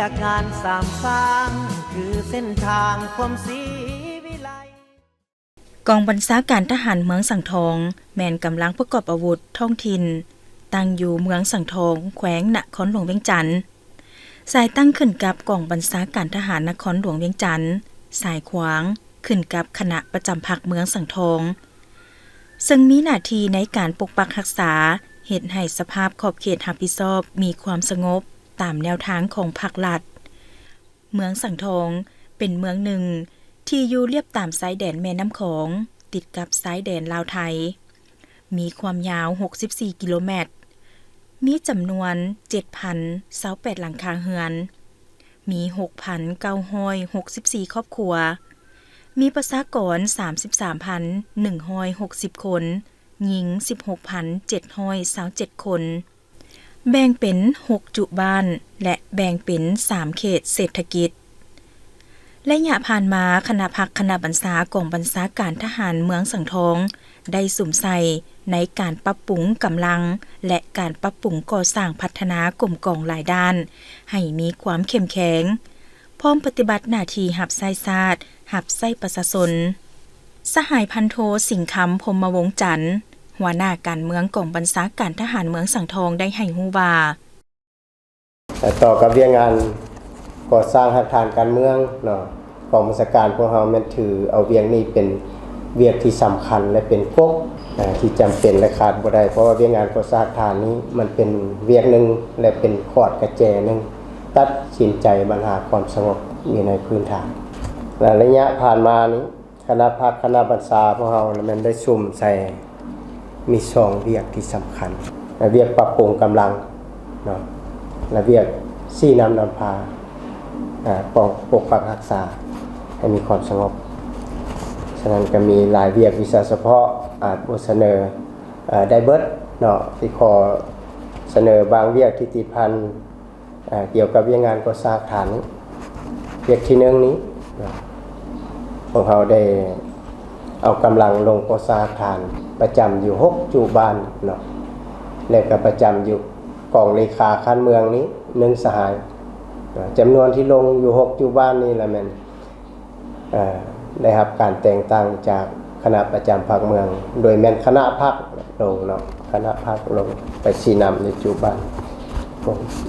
ຈາກງານສາມສ້າງ ຄືເສັ້ນທາງຄວາມສີວິໄລ. ກອງບັນຊາການທະຫານເມືອງສັງທອງ ແມ່ນກຳລັງປະກອບອາວຸດທ້ອງຖິ່ນ ຕັ້ງຢູ່ເມືອງສັງທອງ ແຂວງນະຄອນຫຼວງວຽງຈັນ. ສາຍຕັ້ງຂຶ້ນກັບກອງບັນຊາການທະຫານນະຄອນຫຼວງວຽງຈັນ, ສາຍຂວາງຂຶ້ນກັບຄະນະປະຈຳພັກເມືອງສັງທອງ ເຊິ່ງມີໜ້າທີ່ໃນການປົກປັກຮັກສາ, ເຮັດໃຫ້ສະພາບຂອບເຂດຮັບຜິດຊອບມີຄວາມສະຫງົບຕາມແນວທາງຂອງພັກລັດ. ເມືອງສັງທອງເປັນເມືອງໜຶ່ງທີ່ຢູ່ລຽບຕາມຊາຍແດນແມ່ນ້ຳຂອງ, ຕິດກັບຊາຍແດນລາວໄທ, ມີຄວາມຍາວຫົກສິບສີ່ກິໂລແມັດ, ມີຈຳນວນເຈັດພັນຊາວແປດຫຼັງຄາເຮືອນ, ມີຫົກພັນເກົ້າຮ້ອຍຫົກສິບສີ່ຄອບຄົວ, ມີປະຊາກອນສາມສິບສາມພັນໜຶ່ງຮ້ອຍຫົກສິບຄົນ, ຍິງສິບຫົກພັນເຈັດຮ້ອຍຊາວເຈັດຄົນ, ແບ່ງເປັນຫົກຈຸບ້ານ ແລະ ແບ່ງເປັນສາມເຂດເສດຖະກິດ. ໄລຍະຜ່ານມາ, ຄະນະພັກຄະນະບັນຊາກອງບັນຊາການທະຫານເມືອງສັງທອງ ໄດ້ສຸມໃສ່ໃນການປັບປຸງກຳລັງ ແລະ ການປັບປຸງກໍ່ສ້າງພັດທະນາກົມກອງຫຼາຍດ້ານ ໃຫ້ມີຄວາມເຂັ້ມແຂງ, ພ້ອມປະຕິບັດໜ້າທີ່ຮັບໃຊ້ຊາດ, ຮັບໃຊ້ປະຊາຊົນ. ສະຫາຍພັນໂທ ສິງຄຳ ພົມມະວົງຈັນ, ຫົວໜ້າການເມືອງກອງບັນຊາການທະຫານເມືອງສັງທອງ ໄດ້ໃຫ້ຮູ້ວ່າ, ແລະ ຕໍ່ກັບວຽກງານກໍ່ສ້າງຮາກຖານການເມືອງເນາະ, ກອງບັນຊາການພວກເຮົາແມ່ນຖືເອົາວຽກນີ້ເປັນວຽກທີ່ສຳຄັນ ແລະ ເປັນກົກ ເອີ ທີ່ຈຳເປັນ ແລະ ຂາດບໍ່ໄດ້, ເພາະວ່າວຽກງານກໍ່ສ້າງຮາກຖານນີ້ ມັນເປັນວຽກໜຶ່ງ ແລະ ເປັນຂອດກະແຈໜຶ່ງ ຕັດສິນໃຈບັນຫາຄວາມສະຫງົບຢູ່ໃນພື້ນຖານ. ແລະ ໄລຍະຜ່ານມານີ້ ຄະນະພັກຄະນະບັນຊາພວກເຮົາລະແມ່ນໄດ້ສຸມໃສ່ມີສອງວຽກທີ່ສຳຄັນ, ລະວຽກປັບປຸງກຳລັງເນາະ ລະວຽກຊີ້ນຳນຳພາ ອາ ປ້ອງ ປົກປັກຮັກສາໃຫ້ມີຄວາມສະຫງົບ. ສະນັ້ນກໍມີຫຼາຍວຽກວິຊາສະເພາະອາດບໍ່ສະເໜີ ອາ ໄດ້ເບິດເນາະ, ທີ່ຂໍສະເໜີບາງວຽກທີ່ຕິດພັນ ອາ ກ່ຽວກັບວຽກງານກໍ່ສ້າງຮາກຖານນີ້. ວຽກທີໜຶ່ງນີ້ເນາະ ພວກເຮົາໄດ້ເອົາກຳລັງລົງກໍ່ສ້າງຮາກຖານປະຈຳຢູ່ຫົກຈຸບ້ານເນາະ ແລະ ກໍປະຈຳຢູ່ກອງເລຂາຂັ້ນເມືອງນີ້ໜຶ່ງສະຫາຍເນາະ. ຈຳນວນທີ່ລົງຢູ່ຫົກຈຸບ້ານນີ້ລະແມ່ນ ເອີ ໄດ້ຮັບການແຕ່ງຕັ້ງຈາກຄະນະປະຈຳພັກເມືອງ ໂດຍແມ່ນຄະນະພັກລົງເນາະ, ຄະນະພັກລົງໄປຊີ້ນຳໃນຈຸບັນ.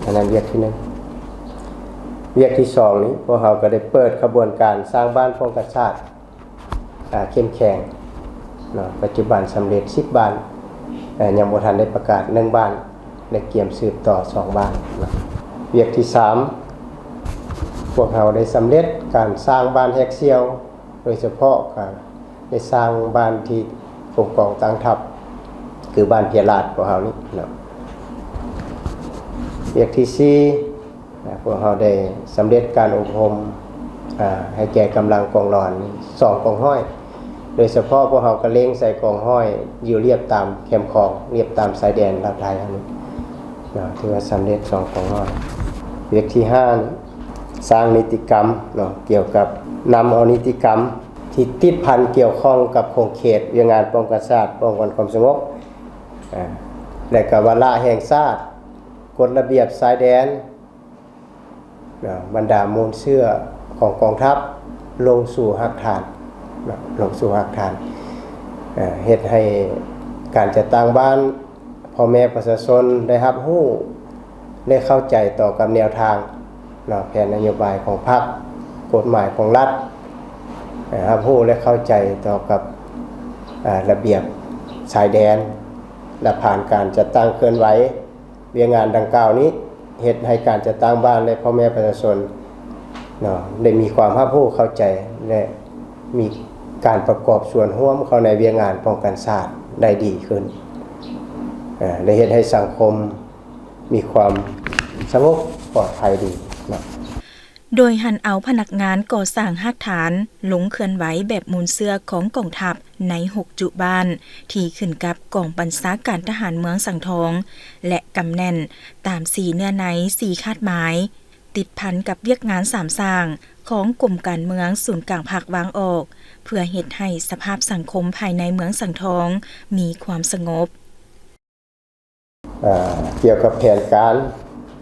ອັນນັ້ນວຽກທີໜຶ່ງ. ວຽກທີສອງນີ້ ພວກເຮົາກໍໄດ້ເປີດຂະບວນການສ້າງບ້ານປ້ອງກັນຊາດ ອາ ເຂັ້ມແຂງເນາະ, ປັດຈຸບັນສຳເລັດສິບບ້ານ, ເອີ ຍັງບໍ່ທັນໄດ້ປະກາດໜຶ່ງບ້ານ ແລະ ກຽມສືບຕໍ່ສອງບ້ານເນາະ. ວຽກທີສາມ ພວກເຮົາໄດ້ສຳເລັດການສ້າງບ້ານແຮກສ່ຽວ, ໂດຍສະເພາະການໄດ້ສ້າງບ້ານທີ່ກົມກອງຕັ້ງທັບ ຄືບ້ານເພຍລາດຂອງເຮົານີ້ເນາະ. ວຽກທີສີ່ ພວກເຮົາໄດ້ສຳເລັດການອົບຮົມ ອາ ໃຫ້ແກ່ກຳລັງກອງຫຼອນສອງກອງຮ້ອຍ, ໂດຍສະເພາະພວກເຮົາກໍເລັງໃສ່ກອງຮ້ອຍຢູ່ລຽບຕາມແຄມຂອງ ລຽບຕາມຊາຍແດນລາວໄທເຮົານີ້ເນາະ, ຖືວ່າສຳເລັດສອງກອງຮ້ອຍ. ວຽກທີຫ້ານີ້ ສ້າງນິຕິກຳເນາະ, ກ່ຽວກັບນຳເອົານິຕິກຳທີ່ຕິດພັນກ່ຽວຂ້ອງກັບຂົງເຂດວຽກງານປ້ອງກັນຊາດ, ປ້ອງກັນຄວາມສະຫງົບ ອາ ແລະ ກໍວາລະແຫ່ງຊາດ, ກົດລະບຽບຊາຍແດນ ເນາະ, ບັນດາມູນເຊື້ອຂອງກອງທັບລົງສູ່ຮາກຖານເນາະ, ລົງສູ່ຮາກຖານ, ເຮັດໃຫ້ການຈັດຕັ້ງບ້ານ ພໍ່ແມ່ປະຊາຊົນໄດ້ຮັບຮູ້ ແລະ ເຂົ້າໃຈຕໍ່ກັບແນວທາງເນາະ, ແຜນນະໂຍບາຍຂອງພັກ, ກົດໝາຍຂອງລັດ, ຮັບຮູ້ ແລະ ເຂົ້າໃຈຕໍ່ກັບ ອາ ລະບຽບຊາຍແດນ ແລະ ຜ່ານການຈັດຕັ້ງເຄື່ອນໄຫວ. ວຽກງານດັ່ງກ່າວນີ້ ເຮັດໃຫ້ການຈັດຕັ້ງບ້ານ ແລະ ພໍ່ແມ່ປະຊາຊົນເນາະ ໄດ້ມີຄວາມຮັບຮູ້ເຂົ້າໃຈ ແລະ ມີການປະກອບສ່ວນຮ່ວມເຂົ້າໃນວຽກງານປ້ອງກັນຊາດໄດ້ດີຂຶ້ນ, ເອີ ໄດ້ເຮັດໃຫ້ສັງຄົມມີຄວາມສະຫງົບປອດໄພດີເນາະ. ໂດຍຫັນເອົາພະນັກງານກໍ່ສ້າງຮາກຖານລົງເຄື່ອນໄຫວແບບມູນເຊື້ອຂອງກອງທັບໃນຫົກຈຸບ້ານ ທີ່ຂຶ້ນກັບກອງບັນຊາການທະຫານເມືອງສັງທອງ ແລະ ກຳແໜ້ນຕາມສີ່ເນື້ອໃນ ສີ່ຄາດໝາຍ ຕິດພັນກັບວຽກງານສາມສ້າງຂອງກົມການເມືອງສູນກາງພັກວາງອອກ ເພື່ອເຮັດໃຫ້ສະພາບສັງຄົມພາຍໃນເມືອງສັງທອງມີຄວາມສະຫງົບ. ເອີ ກ່ຽວກັບແຜນການ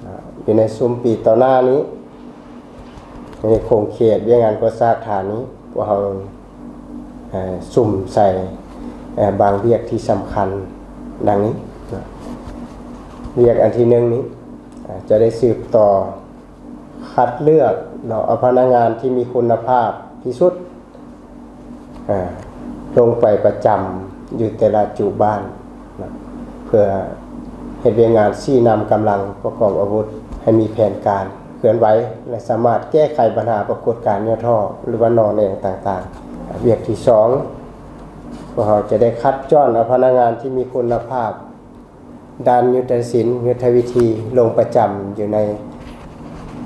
ເອີ ຢູ່ໃນຊຸມປີຕໍ່ໜ້ານີ້ ໃນຂົງເຂດວຽກງານກໍ່ສ້າງຖານນີ້ ພວກເຮົາ ເອີ ສຸມໃສ່ ເອີ ບາງວຽກທີ່ສຳຄັນດັ່ງນີ້ເນາະ. ວຽກອັນທີໜຶ່ງນີ້ ເອີ ຈະໄດ້ສືບຕໍ່ຄັດເລືອກເນາະ ເອົາພະນັກງານທີ່ມີຄຸນນະພາບທີ່ສຸດ ເອີ ລົງໄປປະຈຳຢູ່ແຕ່ລະຈຸບ້ານເນາະ ເພື່ອເຮັດວຽກງານຊີ້ນຳກຳລັງປະກອບອາວຸດໃຫ້ມີແຜນການເຄື່ອນໄຫວ ແລະ ສາມາດແກ້ໄຂບັນຫາປາກົດການຫຍໍ້ທໍ້ ຫຼືວ່າໜໍ່ແໜງຕ່າງໆ. ວຽກທີສອງ ພວກເຮົາຈະໄດ້ຄັດຈ້ອນເອົາພະນັກງານທີ່ມີຄຸນນະພາບ ດ້ານຍຸດທະສິນ ຍຸດທະວິທີ ລົງປະຈຳຢູ່ໃນ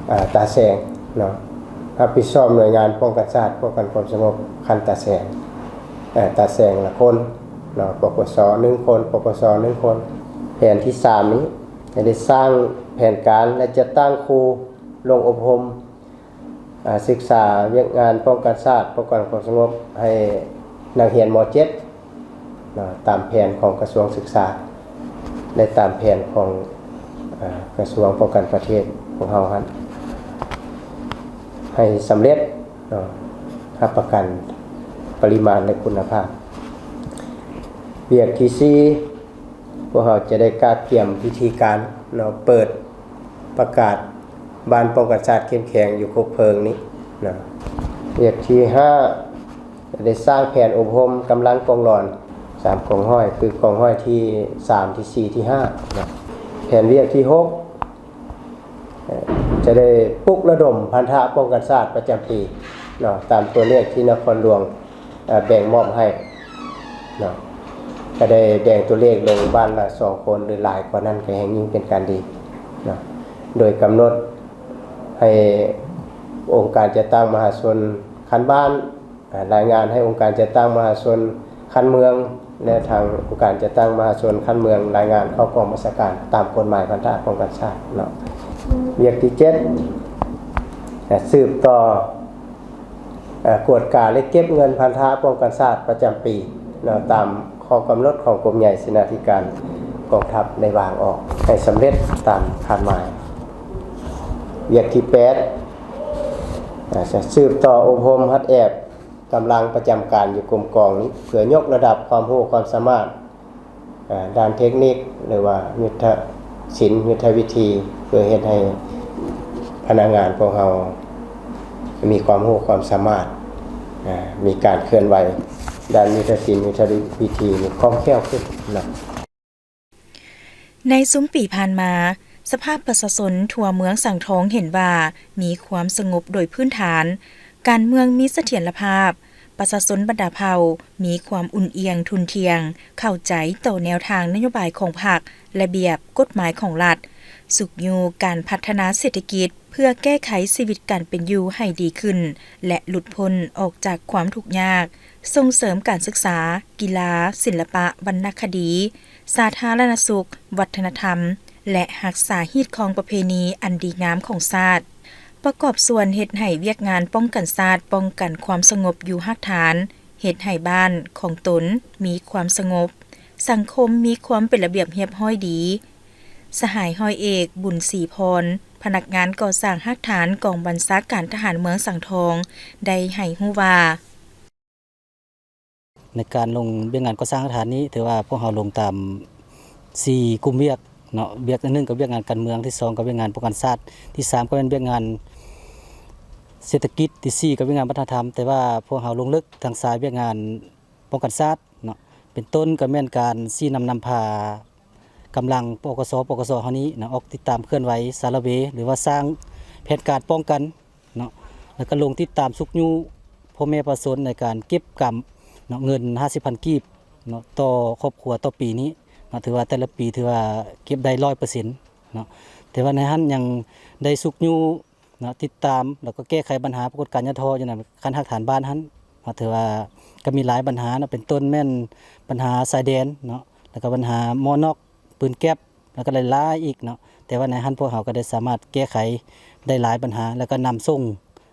ເອີ ຕາແສງເນາະ ຮັບຜິດຊອບໜ່ວຍງານປ້ອງກັນຊາດ ປ້ອງກັນຄວາມສະຫງົບຂັ້ນຕາແສງ ເອີ ຕາແສງລະຄົນເນາະ ປກສ ໜຶ່ງຄົນ ປກສ ໜຶ່ງຄົນ. ແຜນທີສາມນີ້ ຈະໄດ້ສ້າງແຜນການ ແລະ ຈັດຕັ້ງຄູລົງອົບຮົມ ອາ ສຶກສາວຽກງານປ້ອງກັນຊາດ ປ້ອງກັນຄວາມສະຫງົບໃຫ້ນັກຮຽນ ມ.ເຈັດ ເນາະ ຕາມແຜນຂອງກະຊວງສຶກສາ ແລະ ຕາມແຜນຂອງ ອາ ກະຊວງປ້ອງກັນປະເທດຂອງເຮົາຫັ້ນ ໃຫ້ສຳເລັດເນາະ ຮັບປະກັນປະລິມານ ແລະ ຄຸນນະພາບ. ວຽກທີສີ່ ພວກເຮົາຈະໄດ້ກະກຽມວິທີການເນາະ ເປີດປະກາດບ້ານປ້ອງກັນຊາດເຂັ້ມແຂງຢູ່ຄົບເພີງນີ້ເນາະ. ວຽກທີຫ້າ ຈະໄດ້ສ້າງແຜນອົບຮົມກຳລັງກອງຫຼອນສາມກອງຮ້ອຍ ຄືກອງຮ້ອຍທີສາມ ທີສີ່ ທີຫ້າເນາະ. ແຜນວຽກທີຫົກ ຈະໄດ້ປຸກລະດົມພັນທະປ້ອງກັນຊາດປະຈຳປີເນາະ ຕາມຕົວເລກທີ່ນະຄອນຫຼວງ ເອີ ແບ່ງມອບໃຫ້ເນາະ ກະໄດ້ແບ່ງຕົວເລກລົງບ້ານລະສອງຄົນ ຫຼື ຫຼາຍກວ່ານັ້ນກະແຮ່ງຍິ່ງເປັນການດີເນາະ ໂດຍກຳນົດໃຫ້ອົງການຈັດຕັ້ງມະຫາຊົນຂັ້ນບ້ານ ອາ ລາຍງານໃຫ້ອົງການຈັດຕັ້ງມະຫາຊົນຂັ້ນເມືອງ ແລະ ທາງອົງການຈັດຕັ້ງມະຫາຊົນຂັ້ນເມືອງລາຍງານເຂົ້າກອງບັນຊາການຕາມກົດໝາຍພັນທະປ້ອງກັນຊາດເນາະ. ວຽກທີເຈັດ ອາ ສືບຕໍ່ ເອີ ກວດກາ ແລະ ເກັບເງິນພັນທະປ້ອງກັນຊາດປະຈຳປີເນາະ ຕາມຂໍ້ກຳນົດຂອງກົມໃຫຍ່ເສນາທິການກອງທັບໄດ້ວາງອອກໃຫ້ສຳເລັດຕາມຄາດໝາຍ. ວຽກທີແປດ ອາ ຈະສືບຕໍ່ອົບຮົມຫັດແອບກຳລັງປະຈຳການຢູ່ກົມກອງນີ້ ເພື່ອຍົກລະດັບຄວາມຮູ້ຄວາມສາມາດ ເອີ ດ້ານເທັກນິກ ຫຼືວ່າຍຸດທະສິນ ຍຸດທະວິທີ ເພື່ອເຮັດໃຫ້ພະນັກງານພວກເຮົາມີຄວາມຮູ້ຄວາມສາມາດ ເອີ ມີການເຄື່ອນໄຫວດ້ານຍຸດທະສິນ ຍຸດທະວິທີນີ້ຄ່ອງແຄ້ວຂຶ້ນເນາະ. ໃນຊຸມປີຜ່ານມາ, ສະພາບປະຊາຊົນທົ່ວເມືອງສັງທອງເຫັນວ່າມີຄວາມສະຫງົບໂດຍພື້ນຖານ, ການເມືອງມີສະຖຽນລະພາບ, ປະຊາຊົນບັນດາເຜົ່າມີຄວາມອຸ່ນອຽງທຸ່ນທ່ຽງ, ເຂົ້າໃຈຕໍ່ແນວທາງນະໂຍບາຍຂອງພັກ, ລະບຽບ, ກົດໝາຍຂອງລັດ, ຊຸກຍູ້ການພັດທະນາເສດຖະກິດ ເພື່ອແກ້ໄຂຊີວິດການເປັນຢູ່ໃຫ້ດີຂຶ້ນ ແລະ ຫຼຸດພົ້ນອອກຈາກຄວາມທຸກຍາກ, ສົ່ງເສີມການສຶກສາ, ກິລາ, ສິນລະປະ, ວັນນະຄະດີ, ສາທາລະນະສຸກ, ວັດທະນະທຳ ແລະ ຮັກສາຮີດຄອງປະເພນີອັນດີງາມຂອງຊາດ, ປະກອບສ່ວນເຮັດໃຫ້ວຽກງານປ້ອງກັນຊາດ, ປ້ອງກັນຄວາມສະຫງົບຢູ່ຮາກຖານ, ເຮັດໃຫ້ບ້ານຂອງຕົນມີຄວາມສະຫງົບ, ສັງຄົມມີຄວາມເປັນລະບຽບຮຽບຮ້ອຍດີ. ສະຫາຍຮ້ອຍເອກ ບຸນສີພອນ, ພະນັກງານກໍ່ສ້າງຮາກຖານກອງບັນຊາການທະຫານເມືອງສັງທອງ ໄດ້ໃຫ້ຮູ້ວ່າ, ໃນການລົງວຽກງານກໍ່ສ້າງຮາກຖານນີ້ ຖືວ່າພວກເຮົາລົງຕາມສີ່ກຸ່ມວຽກເນາະ, ວຽກທີໜຶ່ງກໍວຽກງານການເມືອງ, ທີສອງກໍວຽກງານປ້ອງກັນຊາດ, ທີສາມກໍແມ່ນວຽກງານເສດຖະກິດ, ທີສີ່ກໍວຽກງານວັດທະນະທຳ. ແຕ່ວ່າພວກເຮົາລົງເລິກທາງສາຍວຽກງານປ້ອງກັນຊາດເນາະ, ເປັນຕົ້ນກໍແມ່ນການຊີ້ນຳນຳພາ ກຳລັງ ປກສ ປກສ ເຮົານີ້ນະ ອອກຕິດຕາມເຄື່ອນໄຫວ ສາລະເວ ຫຼືວ່າສ້າງແຜນການປ້ອງກັນເນາະ, ແລ້ວກໍລົງຕິດຕາມຊຸກຍູ້ພໍ່ແມ່ປະຊາຊົນໃນການເກັບກຳເນາະ ເງິນຫ້າສິບພັນກີບເນາະ ຕໍ່ຄອບຄົວຕໍ່ປີນີ້ເນາະ, ຖືວ່າແຕ່ລະປີຖືວ່າເກັບໄດ້ຮ້ອຍເປີເຊັນເນາະ. ແຕ່ວ່າໃນຫັ້ນຍັງໄດ້ຊຸກຍູ້ ເນາະ ຕິດຕາມ ແລ້ວກໍແກ້ໄຂບັນຫາປາກົດການຫຍໍ້ທໍ້ຢູ່ໃນຂັ້ນຮາກຖານບ້ານຫັ້ນເນາະ, ຖືວ່າກໍມີຫຼາຍບັນຫາເນາະ, ເປັນຕົ້ນແມ່ນບັນຫາຊາຍແດນເນາະ, ແລ້ວກໍບັນຫາໝໍ້ນອກ ປືນແກັບ ແລ້ວກໍຫຼາຍໆອີກເນາະ. ແຕ່ວ່າໃນຫັ້ນພວກເຮົາກໍໄດ້ສາມາດແກ້ໄຂໄດ້ຫຼາຍບັນຫາ ແລ້ວກໍນຳສົ່ງ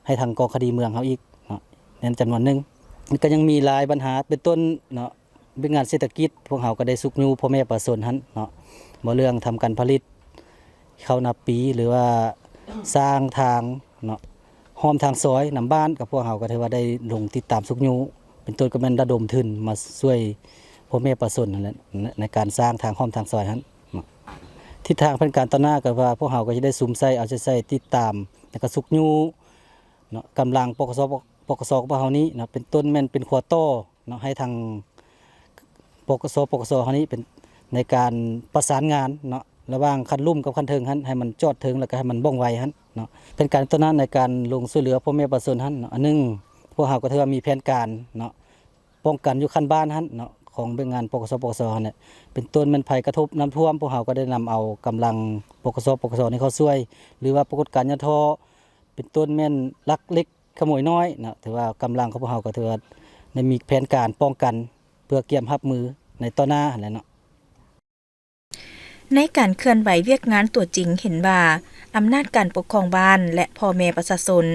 ໃຫ້ທາງກອງຄະດີເມືອງເຮົາອີກເນາະ ໃນຈຳນວນໜຶ່ງ. ກໍຍັງມີຫຼາຍບັນຫາ ເປັນຕົ້ນເນາະ ວຽກງານເສດຖະກິດ ພວກເຮົາກໍໄດ້ຊຸກຍູ້ພໍ່ແມ່ປະຊາຊົນຫັ້ນເນາະ, ບໍ່ເລື່ອງທຳການຜະລິດເຂົ້ານາປີ ຫຼືວ່າສ້າງທາງເນາະ, ອ້ອມທາງຊອຍນຳບ້ານ ກໍພວກເຮົາກໍຖືວ່າໄດ້ລົງຕິດຕາມຊຸກຍູ້ ເປັນຕົ້ນກໍແມ່ນລະດົມທຶນມາຊ່ວຍພໍ່ແມ່ປະຊາຊົນຫັ້ນແຫຼະ ໃນ ໃນການສ້າງທາງອ້ອມທາງຊອຍຫັ້ນເນາະ. ທິດທາງແຜນການຕໍ່ໜ້າກໍວ່າ ພວກເຮົາກໍຈະໄດ້ສຸມໃສ່ ເອົາໃຈໃສ່ ຕິດຕາມ ແລ້ວກໍຊຸກຍູ້ເນາະ ກຳລັງ ປກສ ປກສ ຂອງພວກເຮົານີ້ເນາະ ເປັນຕົ້ນແມ່ນເປັນຂົວຕໍ່ ເນາະ ໃຫ້ທາງ ປກສ ປກສ ເຮົານີ້ເປັນໃນການປະສານງານເນາະ ລະຫວ່າງຂັ້ນລຸ່ມກັບຂັ້ນເທິງຫັ້ນ ໃຫ້ມັນຈອດເຖິງ ແລ້ວກໍໃຫ້ມັນວ່ອງໄວຫັ້ນເນາະ. ເປັນການຕໍ່ໜ້າໃນການລົງຊ່ວຍເຫຼືອພໍ່ແມ່ປະຊາຊົນຫັ້ນເນາະ. ອັນໜຶ່ງ ພວກເຮົາກໍຖືວ່າມີແຜນການເນາະ ປ້ອງກັນຢູ່ຂັ້ນບ້ານຫັ້ນເນາະ ຂອງວຽກງານ ປກສ ປກສ ຫັ້ນແຫຼະ ເປັນຕົ້ນແມ່ນໄພກະທົບນ້ຳຖ້ວມ ພວກເຮົາກໍໄດ້ນຳເອົາກຳລັງ ປກສ ປກສ ນີ້ເຂົ້າຊ່ວຍ ຫຼືວ່າປາກົດການຫຍ້ອນທໍ້ ເປັນຕົ້ນແມ່ນລັກເລັກ ຂະໂມຍນ້ອຍເນາະ ຖືວ່າກຳລັງຂອງພວກເຮົາກໍຖືວ່າໄດ້ມີແຜນການປ້ອງກັນ ເພື່ອກຽມຮັບມືໃນຕໍ່ໜ້າຫັ້ນແຫຼະເນາະ. ໃນການເຄື່ອນໄຫວວຽກງານຕົວຈິງເຫັນວ່າ ອຳນາດການປົກຄອງບ້ານ ແລະ ພໍ່ແມ່ປະຊາຊົນ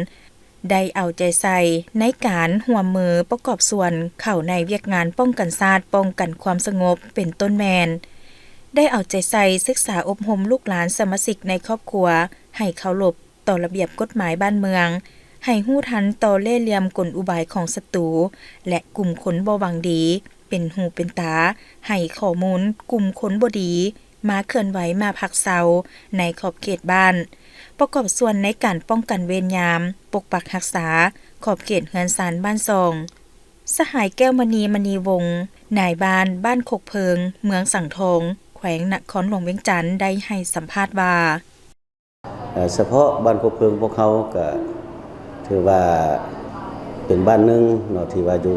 ໄດ້ເອົາໃຈໃສ່ໃນການຮ່ວມມືປະກອບສ່ວນເຂົ້າໃນວຽກງານປ້ອງກັນຊາດ, ປ້ອງກັນຄວາມສະຫງົບ ເປັນຕົ້ນແມ່ນ ໄດ້ເອົາໃຈໃສ່ສຶກສາອົບຮົມລູກຫຼານສະມາຊິກໃນຄອບຄົວໃຫ້ເຄົາລົບ ຕໍ່ລະບຽບກົດໝາຍບ້ານເມືອງ, ໃຫ້ຮູ້ທັນຕໍ່ເລ່ຫຼ່ຽມກົນອຸບາຍຂອງສັດຕູ ແລະ ກຸ່ມຄົນບໍ່ຫວັງດີ ເປັນຫູເປັນຕາ ໃຫ້ຂໍ້ມູນກຸ່ມຄົນບໍ່ດີ ມາເຄື່ອນໄຫວ ມາພັກເຊົາໃນຂອບເຂດບ້ານ, ປະກອບສ່ວນໃນການປ້ອງກັນເວນຍາມ, ປົກປັກຮັກສາຂອບເຂດເຮືອນຊານບ້ານຊ່ອງ. ສະຫາຍ ແກ້ວມະນີ ມະນີວົງ, ນາຍບ້ານບ້ານຄົກເພີງ, ເມືອງສັງທອງ, ແຂວງນະຄອນຫຼວງວຽງຈັນ ໄດ້ໃຫ້ສຳພາດວ່າ ເອີ ສະເພາະບ້ານຄົກເພີງພວກເຮົາກະຖືວ່າເປັນບ້ານໜຶ່ງເນາະ ທີ່ວ່າຢູ່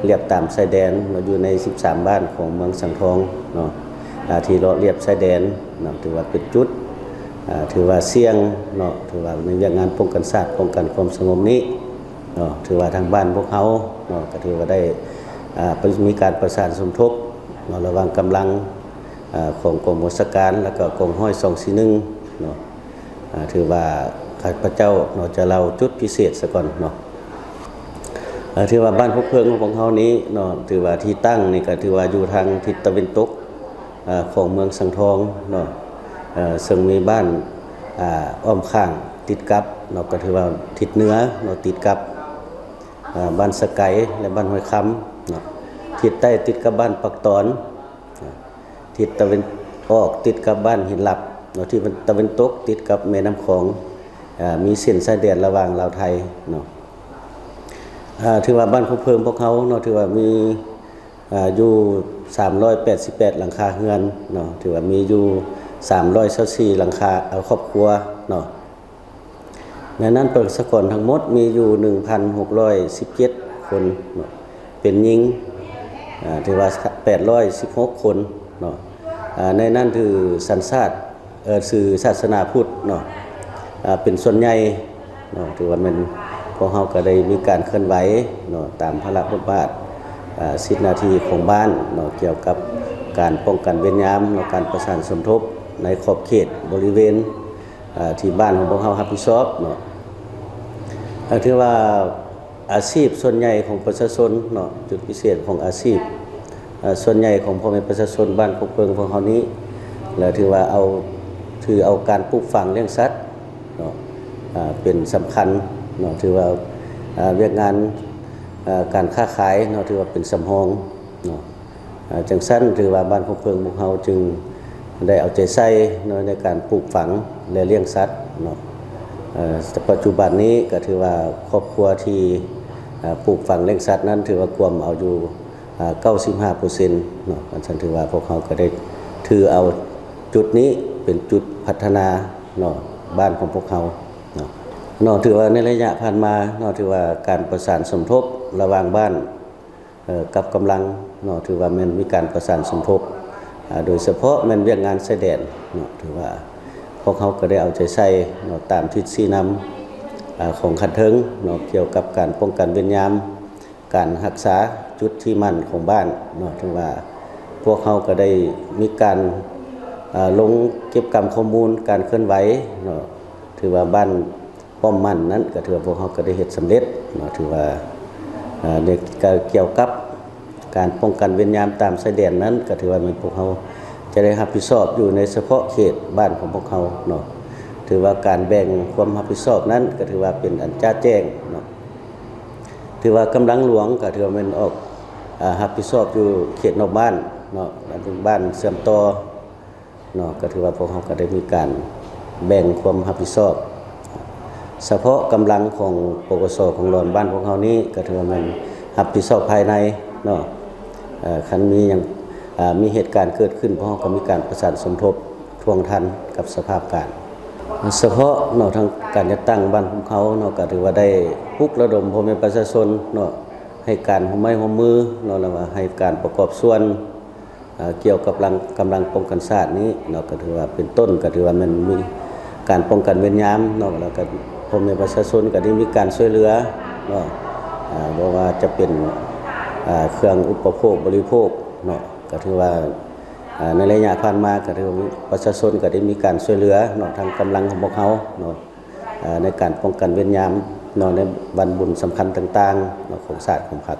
ລຽບຕາມຊາຍແດນເນາະ ຢູ່ໃນສິບສາມບ້ານຂອງເມືອງສັງທອງເນາະ ອາ ທີ່ເລາະລຽບຊາຍແດນເນາະ ຖືວ່າເປັນຈຸດ ອາ ຖືວ່າສ່ຽງເນາະ ຖືວ່າໃນວຽກງານປ້ອງກັນຊາດ ປ້ອງກັນຄວາມສະຫງົບນີ້ເນາະ ຖືວ່າທາງບ້ານພວກເຮົາເນາະ ກະຖືວ່າໄດ້ ອາ ມີການປະສານສົມທົບເນາະ ລະຫວ່າງກຳລັງ ອາ ຂອງກອງບັນຊາການ ແລ້ວກໍກອງຮ້ອຍສອງສີ່ໜຶ່ງເນາະ ອາ ຖືວ່າຂ້າພະເຈົ້າເນາະ ຈະເລົ່າຈຸດພິເສດສາກ່ອນເນາະ ອາ ຖືວ່າບ້ານຄົກເພີງຂອງພວກເຮົານີ້ເນາະ ຖືວ່າທີ່ຕັ້ງນີ້ກໍຖືວ່າຢູ່ທາງທິດຕາເວັນຕົກ ອາ ຂອງເມືອງສັງທອງເນາະ ເຊິ່ງມີບ້ານ ອາ ອ້ອມຂ້າງຕິດກັບເນາະ ກໍຖືວ່າທິດເໜືອເນາະ ຕິດກັບ ອາ ບ້ານສະໄກ ແລະ ບ້ານຫ້ວຍຄຳເນາະ ທິດໃຕ້ຕິດກັບບ້ານປາກຕອນ ທິດຕາເວັນອອກຕິດກັບບ້ານຫີນລັບເນາະ ທິດຕາເວັນຕົກຕິດກັບແມ່ນ້ຳຂອງ ອາ ມີເສັ້ນຊາຍແດນລະຫວ່າງລາວໄທເນາະ ອາ ຖືວ່າບ້ານຄົກເພີງພວກເຮົາເນາະ ຖືວ່າມີ ອາ ຢູ່ສາມຮ້ອຍແປດສິບແປດຫຼັງຄາເຮືອນເນາະ ຖືວ່າມີຢູ່ສາມຮ້ອຍຊາວສີ່ຫຼັງຄາ ເອີ ຄອບຄົວເນາະ ໃນນັ້ນປະຊາກອນທັງໝົດມີຢູ່ໜຶ່ງພັນຫົກຮ້ອຍສິບເຈັດຄົນເນາະ ເປັນຍິງ ອາ ຖືວ່າແປດຮ້ອຍສິບຫົກຄົນເນາະ ອາ ໃນນັ້ນຖືສັນຊາດ ເອີ ຊື່ສາສະໜາພຸດເນາະ ອາ ເປັນສ່ວນໃຫຍ່ເນາະ ຖືວ່າແມ່ນພວກເຮົາກໍໄດ້ມີການເຄື່ອນໄຫວເນາະ ຕາມພາລະບົດບາດ ອາ ສິດໜ້າທີ່ຂອງບ້ານເນາະ ກ່ຽວກັບການປ້ອງກັນເວນຍາມເນາະ ການປະສານສົມທົບໃນຂອບເຂດບໍລິເວນ ອາ ທີ່ບ້ານຂອງພວກເຮົາຮັບຜິດຊອບເນາະ ອາ ຖືວ່າອາຊີບສ່ວນໃຫຍ່ຂອງປະຊາຊົນເນາະ ຈຸດພິເສດຂອງອາຊີບ ອາ ສ່ວນໃຫຍ່ຂອງພໍ່ແມ່ປະຊາຊົນບ້ານກົກເຜິ້ງພວກເຮົານີ້ ແລະ ຖືວ່າເອົາ ຖືເອົາການປູກຝັງລ້ຽງສັດເນາະ ອາ ເປັນສຳຄັນເນາະ ຖືວ່າ ອາ ວຽກງານ ອາ ການຄ້າຂາຍເນາະ ຖືວ່າເປັນສຳຮອງເນາະ. ອາ ຈັ່ງຊັ້ນຖືວ່າບ້ານຄົກເຜິ້ງພວກເຮົາຈຶ່ງໄດ້ເອົາໃຈໃສ່ເນາະ ໃນການປູກຝັງ ແລະ ລ້ຽງສັດເນາະ. ເອີ ປັດຈຸບັນນີ້ກໍຖືວ່າຄອບຄົວທີ່ ອາ ປູກຝັງລ້ຽງສັດນັ້ນ ຖືວ່າກວມເອົາຢູ່ ອາ ເກົ້າສິບຫ້າເປີເຊັນເນາະ. ອັນຊັ້ນຖືວ່າພວກເຮົາກໍໄດ້ຖືເອົາຈຸດນີ້ເປັນຈຸດພັດທະນາເນາະ ບ້ານຂອງພວກເຮົາເນາະ. ເນາະ ຖືວ່າໃນໄລຍະຜ່ານມາເນາະ ຖືວ່າການປະສານສົມທົບລະຫວ່າງບ້ານ ເອີ ກັບກຳລັງເນາະ ຖືວ່າແມ່ນມີການປະສານສົມທົບ ອາ ໂດຍສະເພາະແມ່ນວຽກງານຊາຍແດນເນາະ. ຖືວ່າພວກເຮົາກໍໄດ້ເອົາໃຈໃສ່ເນາະ ຕາມທິດຊີ້ນຳ ອາ ຂອງຂັ້ນເທິງເນາະ ກ່ຽວກັບການປ້ອງກັນເວນຍາມ ການຮັກສາຈຸດທີ່ໝັ້ນຂອງບ້ານເນາະ. ຖືວ່າພວກເຮົາກໍໄດ້ມີການ ອາ ລົງເກັບກຳຂໍ້ມູນການເຄື່ອນໄຫວເນາະ. ຖືວ່າບ້ານ ປ້ອມໝັ້ນນັ້ນ ກໍຖືວ່າພວກເຮົາກໍໄດ້ເຮັດສຳເລັດເນາະ. ຖືວ່າ ເອີ ໃນການກ່ຽວກັບການປ້ອງກັນເວນຍາມຕາມຊາຍແດນນັ້ນ ກໍຖືວ່າແມ່ນພວກເຮົາຈະໄດ້ຮັບຜິດຊອບຢູ່ໃນສະເພາະເຂດບ້ານຂອງພວກເຮົາເນາະ. ຖືວ່າການແບ່ງຄວາມຮັບຜິດຊອບນັ້ນ ກໍຖືວ່າເປັນອັນຈະແຈ້ງເນາະ. ຖືວ່າກຳລັງຫຼວງກໍຖືວ່າແມ່ນອອກ ອາ ຮັບຜິດຊອບຢູ່ເຂດນອກບ້ານເນາະ, ບ້ານເຊື່ອມຕໍ່ເນາະ, ກໍຖືວ່າພວກເຮົາກໍໄດ້ມີການແບ່ງຄວາມຮັບຜິດຊອບ. ສະເພາະກຳລັງຂອງ ປກສ ຂອງຫຼອນບ້ານພວກເຮົານີ້ ກໍຖືວ່າແມ່ນຮັບຜິດຊອບພາຍໃນເນາະ. ເອີ ຄັນມີຫຍັງ ອາ ມີເຫດການເກີດຂຶ້ນ ພວກເຮົາກໍມີການປະສານສົມທົບ ທ່ວງທັນກັບສະພາບການ. ສະເພາະເນາະ ທາງການຈັດຕັ້ງບ້ານພວກເຮົາເນາະ ກໍຖືວ່າໄດ້ປຸກລະດົມພໍ່ແມ່ປະຊາຊົນເນາະ ໃຫ້ການຮ່ວມໄມ້ຮ່ວມມືເນາະ ແລ້ວວ່າໃຫ້ການປະກອບສ່ວນ ເອີ ກ່ຽວກັບລັງ ກຳລັງປ້ອງກັນຊາດນີ້ເນາະ ກໍຖືວ່າເປັນຕົ້ນ ກໍຖືວ່າແມ່ນມີການປ້ອງກັນເວນຍາມເນາະ ແລ້ວກໍພໍ່ແມ່ປະຊາຊົນກໍໄດ້ມີການຊ່ວຍເຫຼືອເນາະ ເອີ ບໍ່ວ່າຈະເປັນ ເອີ ເຄື່ອງອຸປະໂພກບໍລິໂພກເນາະ ກໍຖືວ່າ ອາ ໃນໄລຍະຜ່ານມາກໍຖືວ່າປະຊາຊົນກໍໄດ້ມີການຊ່ວຍເຫຼືອເນາະ ທາງກຳລັງຂອງພວກເຮົາເນາະ ອາ ໃນການປ້ອງກັນເວນຍາມເນາະ ໃນວັນບຸນສຳຄັນຕ່າງໆເນາະ ຂອງຊາດຂອງພັກ.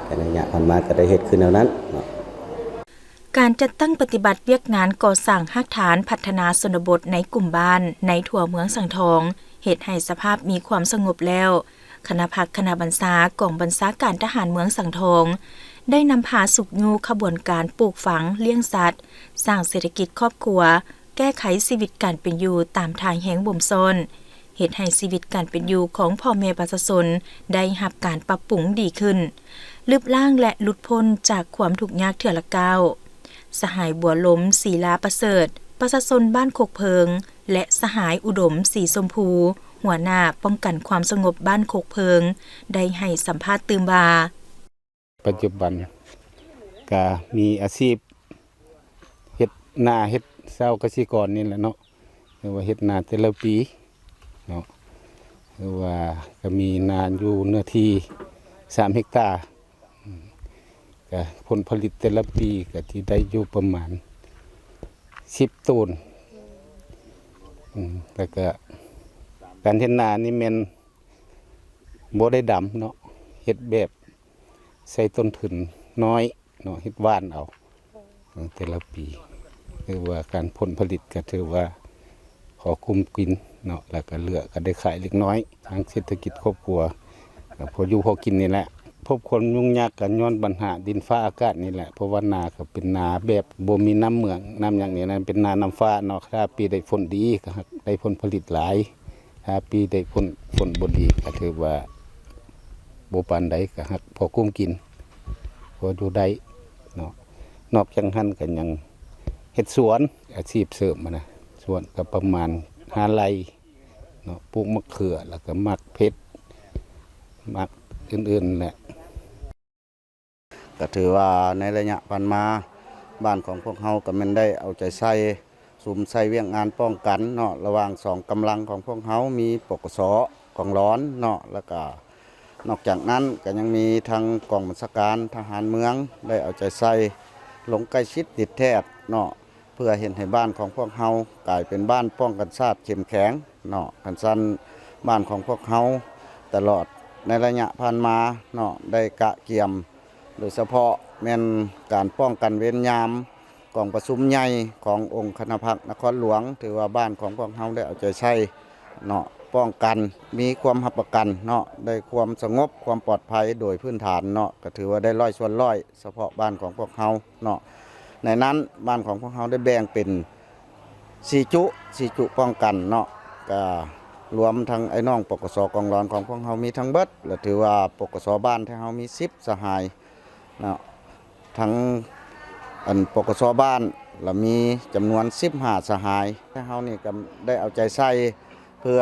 ໃນໄລຍະຜ່ານມາກໍໄດ້ເຮັດຄືແນວນັ້ນເນາະ. ການຈັດຕັ້ງປະຕິບັດວຽກງານກໍ່ສ້າງຮາກຖານພັດທະນາຊົນນະບົດໃນກຸ່ມບ້ານໃນທົ່ວເມືອງສັງທອງ ເຮັດໃຫ້ສະພາບມີຄວາມສະຫງົບແລ້ວ, ຄະນະພັກຄະນະບັນຊາກອງບັນຊາການທະຫານເມືອງສັງທອງ ໄດ້ນຳພາຊຸກຍູ້ຂະບວນການປູກຝັງ, ລ້ຽງສັດ, ສ້າງເສດຖະກິດຄອບຄົວ, ແກ້ໄຂຊີວິດການເປັນຢູ່ຕາມທ່າແຮງບົ່ມຊ້ອນ, ເຮັດໃຫ້ຊີວິດການເປັນຢູ່ຂອງພໍ່ແມ່ປະຊາຊົນໄດ້ຮັບການປັບປຸງດີຂຶ້ນ, ລຶບລ້າງ ແລະ ຫຼຸດພົ້ນຈາກຄວາມທຸກຍາກເທື່ອລະກ້າວ. ສະຫາຍ ບົວລົມ ສີລາປະເສີດ, ປະຊາຊົນບ້ານຄົກເພີງ ແລະ ສະຫາຍ ອຸດົມ ສີຊົມພູ, ຫົວໜ້າປ້ອງກັນຄວາມສະຫງົບບ້ານຄົກເພີງ ໄດ້ໃຫ້ສຳພາດຕື່ມວ່າ ປັດຈຸບັນກະມີອາຊີບເຮັດນາເຮັດຊາວກະສິກອນນີ້ແຫຼະເນາະ ຫຼືວ່າເຮັດນາແຕ່ລະປີເນາະ ຫຼືວ່າກະມີນາຢູ່ເນື້ອທີ່ສາມເຮັກຕາ ກະຜົນຜະລິດແຕ່ລະປີກະຊິໄດ້ຢູ່ປະມານສິບໂຕນ ແລ້ວກະການເຮັດນານີ້ແມ່ນບໍ່ໄດ້ດຳເນາະ ເຮັດແບບ ໃຊ້ຕົ້ນທຶນນ້ອຍເນາະ ເຮັດຫວ່ານເອົາ ເອີ ແຕ່ລະປີ ຖືວ່າການຜົນຜະລິດກໍຖືວ່າພໍກຸ້ມກິນເນາະ ແລ້ວກໍເຫຼືອກໍໄດ້ຂາຍເລັກນ້ອຍ ທາງເສດຖະກິດຄອບຄົວກໍພໍຢູ່ພໍກິນນີ້ແຫຼະ. ພົບຄວາມຫຍຸ້ງຍາກກໍຍ້ອນບັນຫາດິນຟ້າອາກາດນີ້ແຫຼະ ເພາະວ່ານາກໍເປັນນາແບບບໍ່ມີນ້ຳເມືອງນ້ຳຫຍັງນີ້ນະ ເປັນນານ້ຳຟ້າເນາະ ຖ້າປີໃດຝົນດີກໍຫາກໄດ້ຜົນຜະລິດຫຼາຍ ຖ້າປີໃດຝົນ ຝົນບໍ່ດີກໍຖືວ່າບໍ່ປານໃດ ກໍຫາກພໍກຸ້ມກິນ ພໍຢູ່ໄດ້ເນາະ. ນອກຈາກຫັ້ນກໍຍັງເຮັດສວນ ອາຊີບເສີມຫັ້ນນະ ສວນກໍປະມານຫ້າໄຮ່ເນາະ ປູກໝາກເຂືອ ແລ້ວກໍໝາກເຜັດ ໝາກອື່ນໆແຫຼະ. ກໍຖືວ່າໃນໄລຍະຜ່ານມາ ບ້ານຂອງພວກເຮົາກໍແມ່ນໄດ້ເອົາໃຈໃສ່ ສຸມໃສ່ວຽກງານປ້ອງກັນເນາະ ລະຫວ່າງສອງກຳລັງຂອງພວກເຮົາ ມີ ປກສ ກອງຫຼອນເນາະ ແລ້ວກະນອກຈາກນັ້ນກໍຍັງມີທາງກອງບັນຊາການທະຫານເມືອງ ໄດ້ເອົາໃຈໃສ່ ລົງໃກ້ຊິດຕິດແທດເນາະ ເພື່ອເຮັດໃຫ້ບ້ານຂອງພວກເຮົາກາຍເປັນບ້ານປ້ອງກັນຊາດເຂັ້ມແຂງເນາະ. ຄັນຊັ້ນ ບ້ານຂອງພວກເຮົາຕະຫຼອດໃນໄລຍະຜ່ານມາເນາະ ໄດ້ກະກຽມ ໂດຍສະເພາະແມ່ນການປ້ອງກັນເວນຍາມ ກອງປະຊຸມໃຫຍ່ຂອງອົງຄະນະພັກນະຄອນຫຼວງ ຖືວ່າບ້ານຂອງພວກເຮົາໄດ້ເອົາໃຈໃສ່ເນາະ ປ້ອງກັນ ມີຄວາມຮັບປະກັນເນາະ ໄດ້ຄວາມສະຫງົບ ຄວາມປອດໄພໂດຍພື້ນຖານເນາະ ກໍຖືວ່າໄດ້ຮ້ອຍສ່ວນຮ້ອຍ ສະເພາະບ້ານຂອງພວກເຮົາເນາະ. ໃນນັ້ນບ້ານຂອງພວກເຮົາໄດ້ແບ່ງເປັນສີ່ຈຸ ສີ່ຈຸປ້ອງກັນເນາະ ກະລວມທັງອ້າຍນ້ອງ ປກສ ກອງຫຼອນຂອງພວກເຮົາມີທັງເບິດ ລະຖືວ່າ ປກສ ບ້ານແທ້ເຮົາມີສິບສະຫາຍເນາະ ທັງ ອັນ ປກສ ບ້ານ ລະມີຈຳນວນສິບຫ້າສະຫາຍ. ແຕ່ເຮົານີ້ກໍໄດ້ເອົາໃຈໃສ່ເພື່ອ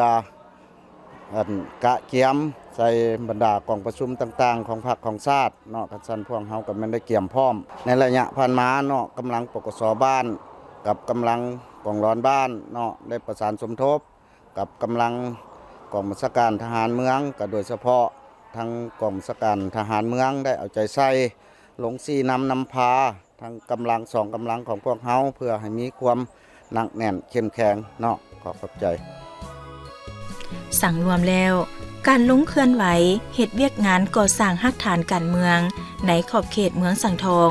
ອັນ ກະກຽມໃສ່ບັນດາກອງປະຊຸມຕ່າງໆຂອງພັກຂອງຊາດເນາະ. ຄັນຊັ້ນພວກເຮົາກໍແມ່ນໄດ້ກຽມພ້ອມໃນໄລຍະຜ່ານມາເນາະ ກຳລັງ ປກສ ບ້ານ ກັບກຳລັງກອງຫຼອນບ້ານເນາະ ໄດ້ປະສານສົມທົບ ກັບກຳລັງກອງບັນຊາການທະຫານເມືອງ ກະໂດຍສະເພາະທາງກອງບັນຊາການທະຫານເມືອງໄດ້ເອົາໃຈໃສ່ ລົງຊີ້ນຳນຳພາທັງກຳລັງສອງກຳລັງຂອງພວກເຮົາ ເພື່ອໃຫ້ມີຄວາມໜັກແໜ້ນເຂັ້ມແຂງເນາະ. ຂໍຂອບໃຈ. ສັງລວມແລ້ວ, ການລົງເຄື່ອນໄຫວເຮັດວຽກງານກໍ່ສ້າງຮາກຖານການເມືອງໃນຂອບເຂດເມືອງສັງທອງ,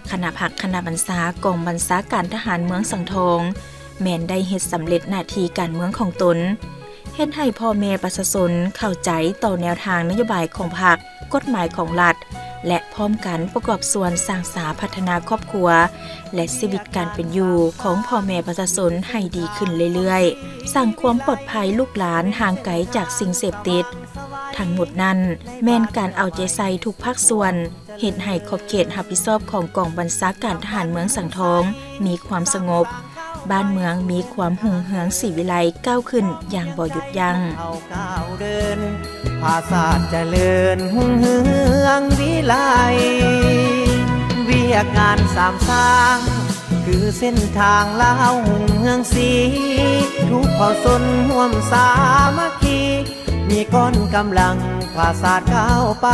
ຄະນະພັກຄະນະບັນຊາກອງບັນຊາການທະຫານເມືອງສັງທອງ ແມ່ນໄດ້ເຮັດສຳເລັດໜ້າທີ່ການເມືອງຂອງຕົນ, ເຮັດໃຫ້ພໍ່ແມ່ປະຊາຊົນເຂົ້າໃຈຕໍ່ແນວທາງນະໂຍບາຍຂອງພັກ, ກົດໝາຍຂອງລັດ ແລະ ພ້ອມກັນປະກອບສ່ວນສ້າງສາພັດທະນາຄອບຄົວ ແລະ ຊີວິດການເປັນຢູ່ຂອງພໍ່ແມ່ປະຊາຊົນໃຫ້ດີຂຶ້ນເລື້ອຍໆ, ສ້າງຄວາມປອດໄພລູກຫຼານຫ່າງໄກຈາກສິ່ງເສບຕິດ. ທັງໝົດນັ້ນແມ່ນການເອົາໃຈໃສ່ທຸກພາກສ່ວນ, ເຮັດໃຫ້ຂອບເຂດຮັບຜິດຊອບຂອງກອງບັນຊາການທະຫານເມືອງສັງທອງມີຄວາມສະຫງົບ, ບ້ານເມືອງມີຄວາມຮຸ່ງເຮືອງສີວິໄລກ້າວຂຶ້ນຢ່າງບໍ່ຢຸດຢັ້ງ. ເຮົາກ້າວເດີນ ພາສາດຈະເລີນຮຸ່ງເຮືອງວິໄລ, ວຽກງານສາມສ້າງ ຄືເສັ້ນທາງລາວຮຸ່ງເຮືອງສີ, ທຸກເຜົ່າຊົນຮ່ວມສາມັກຄີ ມີກ້ອນກຳລັງພາສາດກ້າວໄປ.